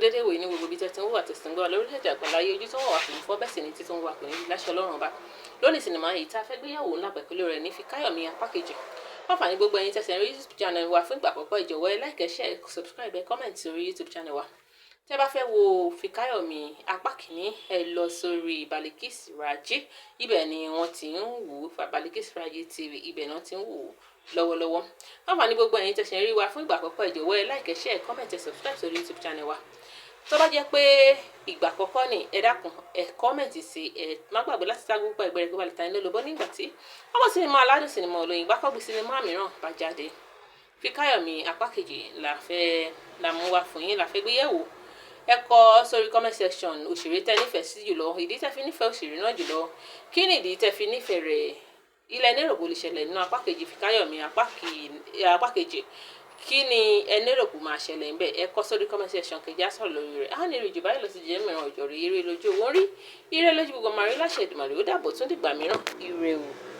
Dédé wòye ní gbogbo ibi tẹ́ ti ń wò àtẹ̀sí ń gbọ́ lórílẹ̀‐èdè àgbáláyé. Ojú tó ń wà kò ní fọ́, bẹ́ẹ̀ sì ni títún wà kò ní láṣẹ Ọlọ́run Ọba. Lónìí, sinimá yìí tá a fẹ́ gbéyàwó ńlá pẹ̀lú rẹ̀ ní Fikayomi apá kejì. Fáfàní gbogbo ẹ̀yin tẹ̀sẹ̀ rí YouTube channel wa fún ìgbà àkọ́kọ́, ìjọ̀wọ́ ẹ like, share, subscribe, ẹ comment sórí YouTube channel wa. Tẹ́ bá fẹ́ wo Fikayomi apá kìíní, ẹ lọ sórí Balikis Raji, ibẹ̀ ni wọ́n ti ń wò ó. Balikis Raji TV, ibẹ̀ náà ti ń wò ó lọ́wọ́lọ́wọ́. Fáfàní gbogbo ẹ̀yin tẹ̀sẹ̀ rí wa fún ìgbà àkọ́kọ́, ìjọ̀wọ́ ẹ like, share, comment, subscribe sórí YouTube channel wa. Tó bá jẹ́ pé ìgbà àkọ́kọ́ ni, ẹ dákun, ẹ comment sí. Ẹ má gbàgbé láti tá gbogbo ẹgbẹ́ rẹ̀ kó ba lè ta ní lólobó nígbà tí ọmọ sinimá aládùn, sinimá olóyin gbákọ́gbé, sinimá mìíràn bá jáde. Fikayomi apá kejì la fẹ́ la mú wá fún yín, la fẹ́ gbé yẹ̀wò. Ẹ kọ sórí comment section òṣèré tẹ́ nífẹ̀ẹ́ sí jùlọ, ìdí tẹ́ fi nífẹ̀ẹ́ òṣèré náà jùlọ, kí ni ìdí tẹ́ fi nífẹ̀ẹ́ rẹ̀, ilẹ̀ nérò kò lè ṣẹlẹ̀ nínú apá kejì Fikayomi apá kejì, kí ni ẹ lérò kó máa ṣẹlẹ̀ ńbẹ̀. Ẹ kọ sórí comment section kejì, á sọ̀rọ̀ lórí rẹ̀. Á ní ìrìjù báyìí lọ sí jẹ́ mìíràn ọjọ́ rí. Ire lójú owó rí, ire lójú gbogbo màrí láṣẹ Èdùmàrè. Ó dàbọ̀, tún dìgbà mìíràn, ire o.